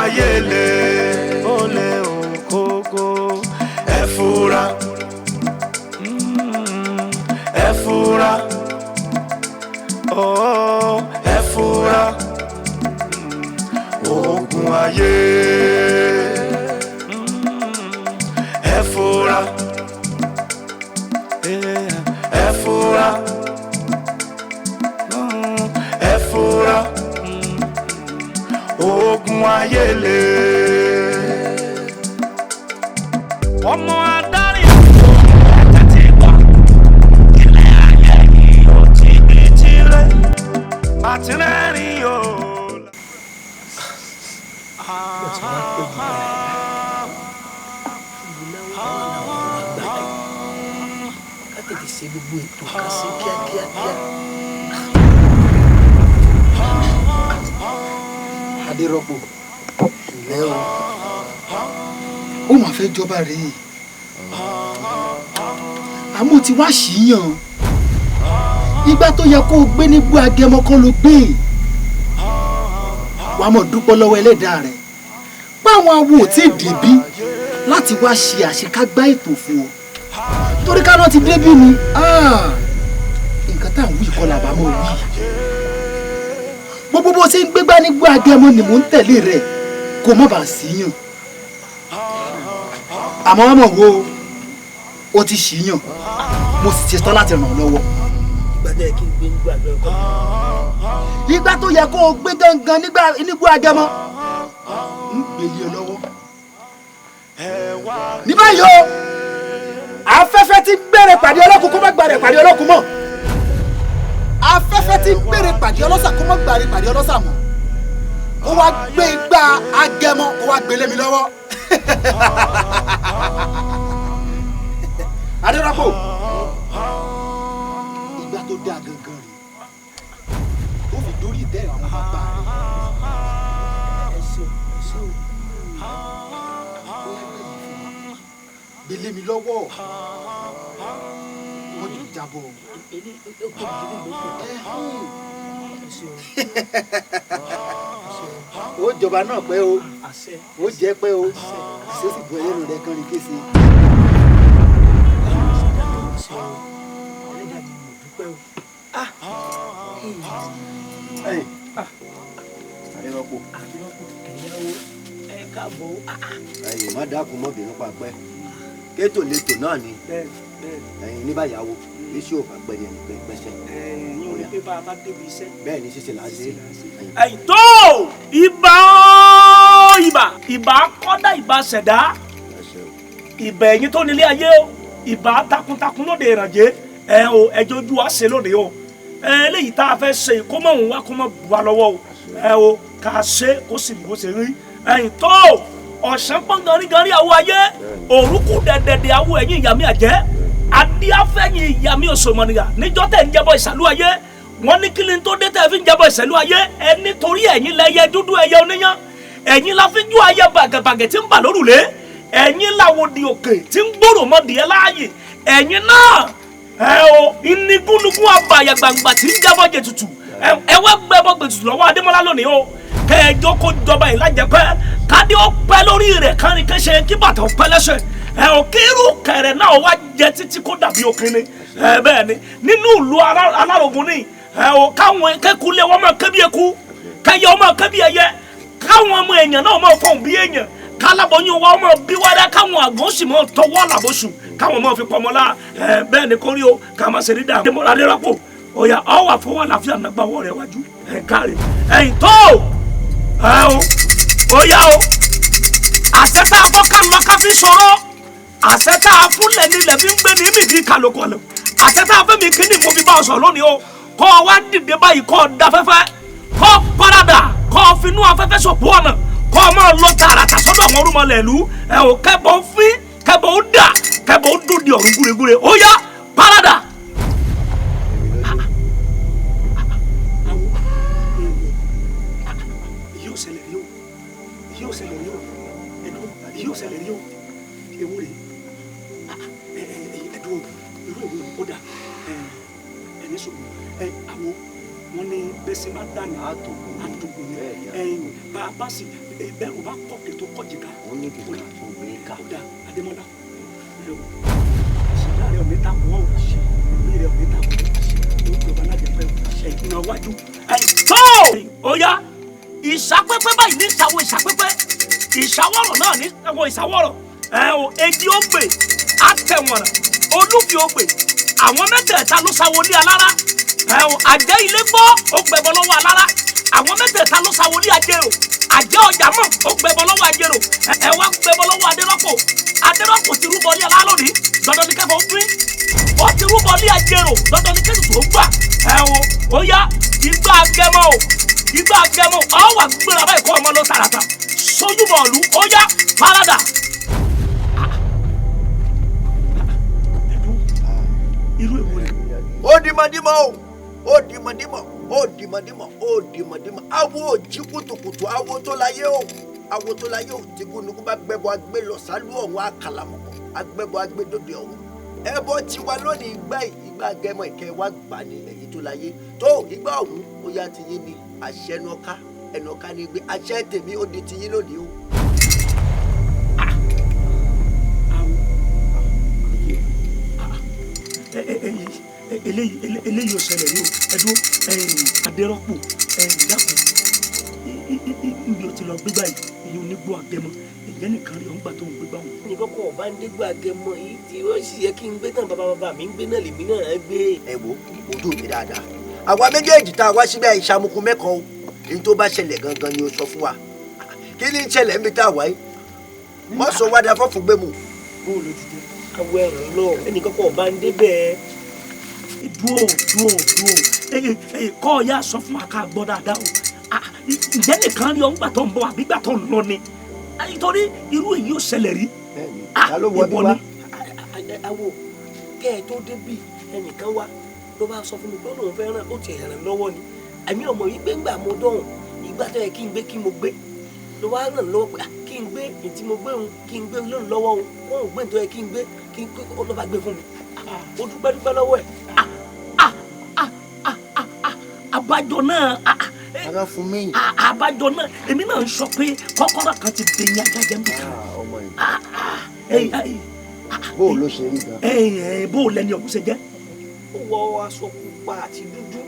Ayé lè ó lè òkókó. Ẹ fura, ẹ fura, oh, ẹ fura, ogun ayé. Ẹ fura, ẹ fura, ẹ fura, ogun ayé lè. Ọmọ adarí ẹ̀jẹ̀ ti gbà, ilẹ̀ ayé yìí ó ti bí tirẹ̀, àti rẹ́rìn o. Ó ti wá pẹ́ jù báyìí. Ìnáwó làwọn àgbà yìí. Ká tètè ṣe gbogbo ètò ká ṣe kíákíá kíá. Adérọ́pò, ǹlẹ́ o, ó mà fẹ́ jọba rèé, àmọ́ tí wàá ṣìyàn ìgbà tó yẹ kó o gbé nígbó agẹmọ kọ́ ló gbé. Wàá mọ̀ dúpọ́ lọ́wọ́ ẹlẹ́dàá rẹ̀ páwọn awo ò tí ì débí láti wá ṣe àṣekágbá ètò fún ọ, torí ká náà ti débí ni nǹkan tá à ń wí kọ́ làbá mọ̀ wí. Gbogbo bó ṣe ń gbégbá nígbó agẹmọ ni mò ń tẹ̀lé rẹ̀ kó má bàa ṣìyàn. Àmọ́ wọ́n mọ̀ wo o ti ṣìyàn, mo sì ṣetán láti ràn ọ́ lọ́wọ́. Ìgbà tó yẹ kí n gbé nígbà tó yẹ kọ́. Ìgbà tó yẹ kó o gbé gangan nígbó agẹmọ ń gbélé ọ lọ́wọ́. Ní báyìí o, afẹ́fẹ́ tí ń gbére pàdé ọlọ́kun kó má gbàrẹ̀ pàdé ọlọ́kun mọ́. Afẹ́fẹ́ tí ń gbére pàdé ọlọ́sà kó má gbàrẹ̀ pàdé ọlọ́sà mọ́. Ó wá gbé igbá agẹmọ, ó wá gbélé mi lọ́wọ́. Adérọ́pò, ìgbà tó dáa gangan rèé tó fi dórí ìtẹ́ àwọn bàbá rẹ̀. Ẹ ṣeun, ẹ ṣeun. Gbélé mi lọ́wọ́, wọ́n jù jábọ̀. Ó jọba náà pẹ́ o, ó jẹ́ pẹ́ o, ṣé ó sì bu ẹlẹ́nu rẹ̀ kánrin kése. Adérọ́pò, Ẹ káàbọ̀. ẹ̀yin má dákun mọ́ bínú pa pẹ́. Kétò létò náà ni ẹ̀yin ní báyàwó iṣẹ́ ò bá pẹ́ ní ẹni pẹ́ pẹ́sẹ́. Ẹ̀yin ò ní pé bá a bá débi iṣẹ́. Bẹ́ẹ̀ ni ṣíṣe là ń ṣe. Ẹ̀yin tó ibà ibà ibà kọ́dá ibà ṣẹ̀dá ibà ẹ̀yin tó nílé ayé o, ibà takuntakun lóde ìrànjẹ́ ẹ o, ẹjọ́ ojú wa ṣe lóde o. Ẹ eléyìí tá a fẹ́ ṣe kó mọ̀ òun wá kó mọ̀ bù wá lọ́wọ́ o. Ẹ o ká ṣe kó sì rí bó ṣe rí. Ẹ̀yin tó ọ̀sán pọ́n ganríganrí àwọ̀ ayé, òrùkù dẹ̀dẹ̀dẹ̀ àwọ̀ ẹ̀yìn ìyàmí àjẹ́, adíáfẹ́yìn ìyàmí òṣòmọ̀nìyà níjọ́ tẹ̀ ń jẹ́bọ̀ ìsàlú ayé. Wọ́n ní kí ni tó dé tẹ̀ fi ń jẹ́bọ̀ ìsàlú ayé? Ẹ nítorí ẹ̀yin lẹ́yẹ dúdú ẹyẹ oníyán, ẹ̀yin la fi jú ayé bàgẹ̀bàgẹ̀ tí ń bà lórùlé, ẹ̀yin làwòdì òkè tí ń gbòòrò mọ́ dìé láàyè, ẹ̀yin náà ẹ o ìnigúnugún àbàyà gbàngbà tí ń jẹ́bọ̀ jẹ̀tùtù. Ẹ wá gbẹ́bọ̀ gbẹ̀tùtù lọ́wọ́ Adémọ́lá lónìí o, kẹjọ kó jọba yìí lájẹpẹ́, kádé ó pẹ́ lórí rẹ̀ kárin kẹsẹ̀ kí bàtà ó pẹ́ lẹ́sẹ̀. Ẹ ò kírú kẹrẹ náà wá jẹ títí kó dàbí òkìní. Ẹ bẹ́ẹ̀ ni nínú ìlú Alárògùn ni ẹ ò káwọn kẹkulé wọn máa kẹ́bí eku, kẹyẹ wọn máa kẹ́bí ẹyẹ, káwọn ọmọ èèyàn náà máa fọhùn bí èèyàn, kálábọyún wa máa bí wẹ́rẹ́, káwọn àgbọn sì máa tọwọ́ làbọ̀sù, káwọn máa fi pọmọlá. Ẹ bẹ́ẹ̀ ni kórí o, ká máa ṣe rí dà. Adérọ́pò ọ̀yà ọ̀wà fọwọ́ àlàáfíà nàgbàwọ̀ rẹ̀ wájú. Ẹ káre ẹ̀yìn tó ẹ o, ó yá o. Àṣẹ tá a fọ́ ká lọ ká fi sọ̀rọ̀, àṣẹ tá a fúnlẹ̀ nílẹ̀ fi ń gbé ní mímí kàlòkọ̀lò, àṣẹ tá a fẹ́ mi kí ni mo fi bá ọ sọ̀rọ̀ lónìí o. Kọ́ ọ wá dìde báyìí, kọ́ ọ da fẹ́fẹ́, kọ́ ọ parada, kọ́ ọ finú afẹ́fẹ́ sọ̀pọ̀ ọ̀nà, kọ́ ọ máa lọ tààràtà sọ́dọ̀ àwọn orúmọlẹ̀ ìlú. Ẹ ò kẹ́bọ̀ ń fín, kẹ́bọ̀ ń dà, kẹ́bọ̀ ń dùn di ọ̀run gúregúre. Ó yá parada. Wọ́n ní bẹ́sẹ̀ bá dání àtòkù ni ẹ̀yìn bá a bá sì bẹ́ẹ̀ o bá kọ̀kẹ́ tó kọ̀jìká. Ó ní kíkà tó gbé ká. Ó dà Adémọ́lá ṣẹ̀dá rẹ̀ ò ní takò ọ́ orí rẹ̀ ò ní takò ọ́ ló gbọ́dọ̀ alájẹpẹ́ ẹ̀yìn náà wájú. Tó o yá ìsapẹ́pẹ́ báyìí ní ìsàwọ̀ ìsapẹ́pẹ́ ìsàwọ̀rọ̀ náà ní ìsàwọ̀ ìsàwọ̀rọ̀ ẹ̀ o èdè ògbè àtẹ̀wọ̀nà olúfi ògbè àwọn mẹ́tẹ̀ẹ̀ta ló sáwọ ní alára ẹ̀ o àjẹ́ ilé gbọ́ ó gbẹbọ lọ́wọ́ alára àwọn mẹ́tẹ̀ẹ̀ta ló sáwọ ní ajérò àjẹ́ ọjà mọ̀ ó gbẹbọ lọ́wọ́ ajérò ẹ̀ wá gbẹbọ lọ́wọ́ adérọ́pò adérọ́pò ti rúbọ ní alára lónìí dandan ní kẹfọ́ pín ó ti rúbọ ní ajérò dandan ní kẹsìtò ó gbà ẹ̀ o ó yá igbá agẹmọ o igbá agẹmọ ọ wà gbéra báyìí kọ́ ọmọ lọ tààràtà sójú bọ̀ọ̀lù ó yá farada. Irú èwo rẹ. Ó dìmọ̀dìmọ̀ o, ó dìmọ̀dìmọ̀, ó dìmọ̀dìmọ̀, ó dìmọ̀dìmọ̀. Awo jí kùtùkùtù, awo tó láyé o, awo tó láyé o. Tí gúnugún bá gbẹ́bọ agbé lọ sálú ọ̀hún àkàlàmọ̀kọ̀, agbẹ́bọ agbé dòde ọ̀hún. Ẹbọ tiwa lónìí igbá igbá agẹmọ ìkẹ́ wa gbà ní èyí tó láyé. Tó igbá ọ̀hún ó yá ti yín ni àṣẹ ẹnu ọká ẹnu ọká ní gbé àṣẹ tèmi ó di ti yín lónìí o. Eléyìí ò ṣẹlẹ̀ yìí o ẹdún adérọ́pò dákun níbi o ti lọ gbégbá yìí èyí onígbó àgẹmọ ìyẹn nìkan rí ọ̀ngbà tó ń gbégbá wọn. Nìkan kò bá ń dégbò àgẹmọ yìí tí ó sì yẹ kí n gbé tán bàbá bàbá mi ń gbé náà lèmi náà gbé. Ẹ wo ojú mi dáadáa àwa méjèèjì tá a wá síbẹ̀ ìṣàmùkù mẹ́kọ̀ọ́ o ní tó bá ṣẹlẹ̀ gangan ni o sọ fún wa kí ni ń ṣẹlẹ̀ níbi tá a wá yìí mọ́ sọ wá da fọ́fun gbé mu. Bó o ló ti jẹ. Awọ ẹ̀rọ lọ ẹnìkan kò bá ń débẹ̀. Dúró dúró dúró kọ́ ọ yá sọ fún wa ká gbọ́ dáadáa o ǹjẹ́ nìkan rí ọ̀ngbà tó ń bọ̀ àbí gbà tó ń lọ ni nítorí irú èyí ò ṣẹlẹ̀ rí. Ta ló wọ bí wá. Awo kẹ́ ẹ tó débì ẹnìkan wá ló bá sọ fún mi pé òun fẹ́ ràn ó ti ràn lọ́wọ́ ni àmì ọmọ yìí gbé ńgbà mo dọ̀hùn ìgbà tó yẹ kí n gbé kí mo gbé ló wá ràn lọ́wọ́ pé kí n gbé ntí mo gbé òun kí n gbé lóun lọ́wọ́ òun òun gbé ntọ́ yẹ kí n gbé kí n gbé ó ló bá gbé fún mi ó dúpẹ́ dúpẹ́ lọ́wọ́ ẹ̀. Àbájọ náà ara fún mi. Àbájọ náà èmi náà ń sọ pé kọ́kọ́rọ́ kan ti dè ní ajájẹ́ mi kan. Ọmọ yìí bó o ló ṣe rí gan. Bó o lẹni ọ̀hún ṣe jẹ́. Ó wọ aṣọ pupa àti dúdú.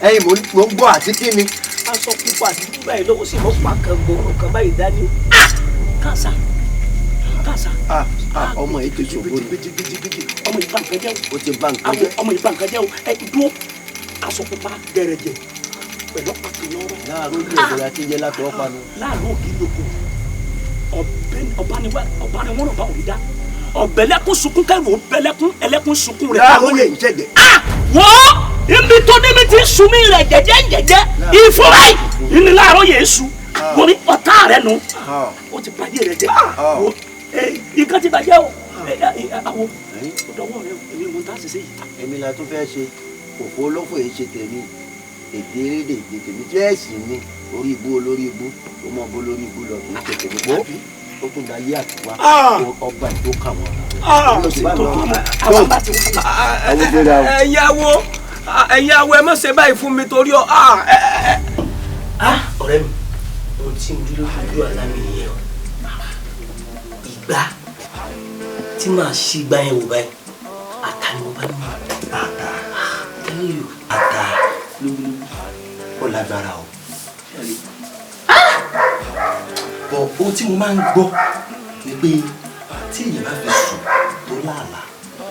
Ẹ̀yin mò ń gbọ́ àti kí ni. Aṣọ pupa àti dúdú báyìí lọ́wọ́ sì mọ́ pa kan gbòòrò kan báyìí dání. Kàṣà kàṣà. Ọmọ yìí ti ṣòfò ni. Ọmọ yìí bá nǹkan jẹ́ o. Ó ti bá nǹkan jẹ́. Ọmọ yìí bá nǹkan jẹ́ o. Ẹ dúró aṣọ pupa gẹ̀rẹ̀jẹ̀ pẹ̀lú pàtó lọ́wọ́. Láàárọ̀ ojú ìrora ti jẹ́ látọ̀ panu. Láàárọ̀ ògiri oko ọ̀bániwọ̀n ọba òrí dá ọ̀bẹ̀lẹ́kún sunkún kẹrù ọ̀bẹ̀lẹ́kún ẹlẹ́kún sunkún rẹ̀. Láàárọ̀ yẹn jẹ̀jẹ̀. Wọ́n ibi tó ní mi ti sun mi rẹ̀ jẹ́jẹ́ jẹ́jẹ́ ìfúnra yìí ní láàárọ̀ yẹn su wọ́n mi ọ̀tá rẹ̀ nù ó ti bàjẹ́ rẹ̀ jẹ́ nǹkan ti bàjẹ́ o àwọn ọ̀dọ́wọ́ rẹ̀ èmi mò ń tá àṣìṣe yìí. Èmi la tún fẹ́ ṣe òfò olófò yìí ṣe tèmi èdè erédè èdè tèmi tí ẹ̀ sì ní orí ibú olórí ibú ó mọ bó lórí ibú lọ kì í ṣe tèmi gbó ó tún da yé àtiwá ọba tó kà wọ́n. Ẹ̀yin awo ẹ má ṣe báyìí fún mi torí ọ. Ọ̀rẹ́ mi ohun tí mo dúró lójú àlá mi nìyẹn o ìgbà tí màá ṣí gbá yẹn wò báyìí ata ni mo bá nínú. Ata ata ó lágbára o. Bọ̀ ohun tí mo máa ń gbọ́ ni pé tí èèyàn bá fi sùn tó láàlà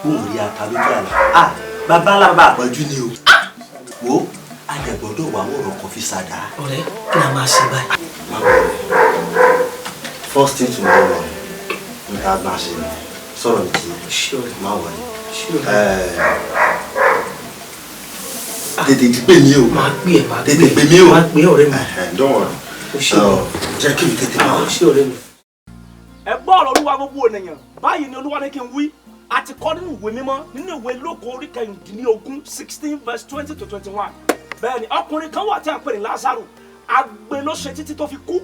òun rí ata lójú àlá bàbá làbà àpọ́njú ni o. Wo àdàgbọ́dọ̀ wà wọ̀rọ̀ kan fi ṣàdá. Ọ̀rẹ́ kí la máa ṣe báyìí. Má bọ̀ rẹ̀ first thing tomorrow morning n ta bá ṣe ni sọ̀rọ̀ mi ti má wọlé. Tètè jí pè mí o. Máa pè ẹ́ máa pè tètè pè mí o. Máa pè ọ̀rẹ́ mi. Don't worry. Jẹ́ kí n tètè máa. Ṣé ọ̀rẹ́ mi. Ẹ gbọ́ ọ̀rọ̀ Olúwa gbogbo ènìyàn báyìí ni Olúwa ní kí n wí a ti kọ́ nínú ìwé mímọ́ nínú ìwé Lóòkù orí kẹrìndínlógún 16 verse 20 to 21. Bẹ́ẹ̀ ni ọkùnrin kan wà tí a ń pè ní Lásárù agbe ló ṣe títí tó fi kú.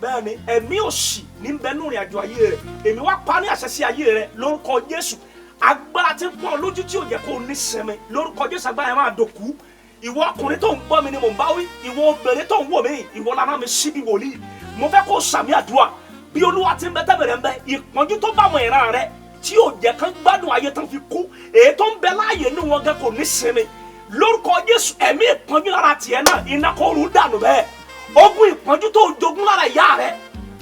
Bẹ́ẹ̀ ni ẹ̀mí òṣì ní bẹ nínú ìrìn àjò ayé rẹ̀ èmi wá pa ní àṣẹ sí ayé rẹ̀ lórúkọ Jésù agbára tí ń pọ́n lójú tí ò jẹ́ kó o ní sinmi lórúkọ Jésù agbára yẹn máa dòkú. Ìwọ ọkùnrin tó ń gbọ́ mi ni mò ń bá wí, ìwọ obìnrin tó ń wò mí, ìwọ la rán mi síbi wòlíì. Mo fẹ́ kó sàmì àdúrà bí Olúwa ti ń bẹ tẹ́bẹ̀rẹ̀ ń bẹ. Ìpọ́njú tó bá àwọn ìran rẹ tí yóò jẹ́ kán gbádùn ayé tán fi kú, èyí tó ń bẹ láàyè inú wọn gan kò ní sinmi. Lórúkọ Jésù, ẹ̀mí ìpọ́njú lára tiẹ̀ náà, iná kó rú dànù bẹ́ẹ̀. Ogun ìpọ́njú tó jogún lára ìyá rẹ,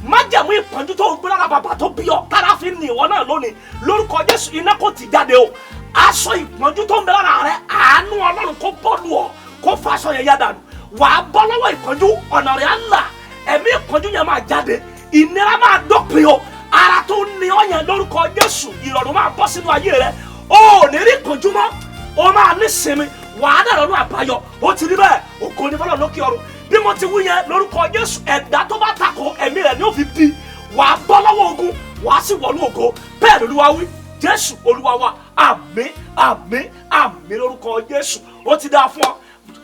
májẹ̀mú ìpọ́njú tó gbé lára bàbá tó bí ọ, tára fi ní ìwọ náà lónìí, lórúkọ Jésù, iná kò ti jáde o. Aṣọ ìpọ́njú tó ń bẹ lára rẹ, àánú Ọlọ́run kó bọ́ọ̀lù ọ, kó fa aṣọ yẹn yá dànù. Wàá bọ́ lọ́wọ́ ìpọ́njú, ọ̀nà rẹ̀ á là, ẹ̀mí ìpọ́njú yẹn máa jáde, ìnira máa dópin o. Ara tó ní ọ yẹn, lórúkọ Jésù, ìrọ̀rùn máa bọ́ sínú ayé rẹ. O ò ní rí ìpọ́njú mọ́, o máa ní sinmi, wàá dàrọ̀ ní àbáyọ. Ó ti rí bẹ́ẹ̀, ògo ní fọlọ́ lókè ọ̀run. Bí mo ti wí yẹn, lórúkọ Jésù, ẹ̀dá tó bá takò, ẹ̀mí rẹ̀ ni ó fi di. Wàá bọ́ lọ́wọ́ ogun, wàá sì wọnú ògo. Bẹ́ẹ̀ lolúwa wí, Jésù Olúwa wa. Àmín, àmín, àmín lórúkọ Jésù. Ó ti dáa fún ọ,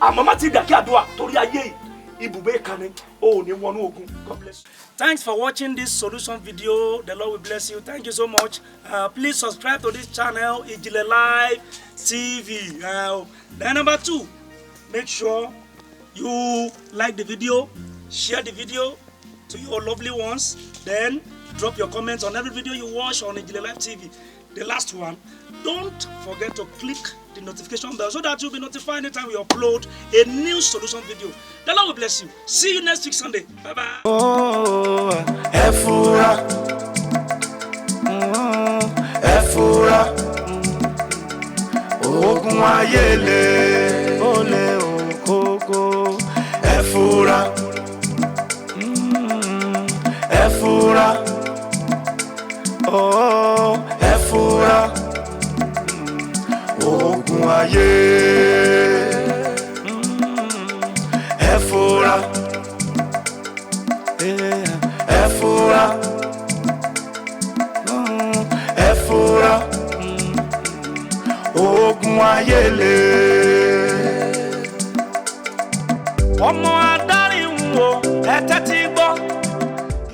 àmọ́ má ti dàkí àdúrà torí ayé yìí ibùgbé kan ni, o ò ní wọnú ogun. God bless you. Thanks for watching this solution video. The Lord will bless you. Thank you so much. Please subscribe to this channel, Ijile Live TV. Then number two, make sure you like the video, share the video to your lovely ones, then drop your comments on every video you watch on Ijile Live TV. The last one, don't forget to click the notification bell so that you'll be notified anytime we upload a new solution video. The Lord will bless you. See you next week Sunday. Bye bye. Oh, ẹ fura, ẹ fura, ogun ayé le, ó lé òkókó. Ẹ fura, ẹ fura, oh, ẹ fura, ogun ayé, ẹ fura, ẹ fura, ẹ fura, ogun ayé le. Ọmọ adarí ń wo ẹ tẹ́tí.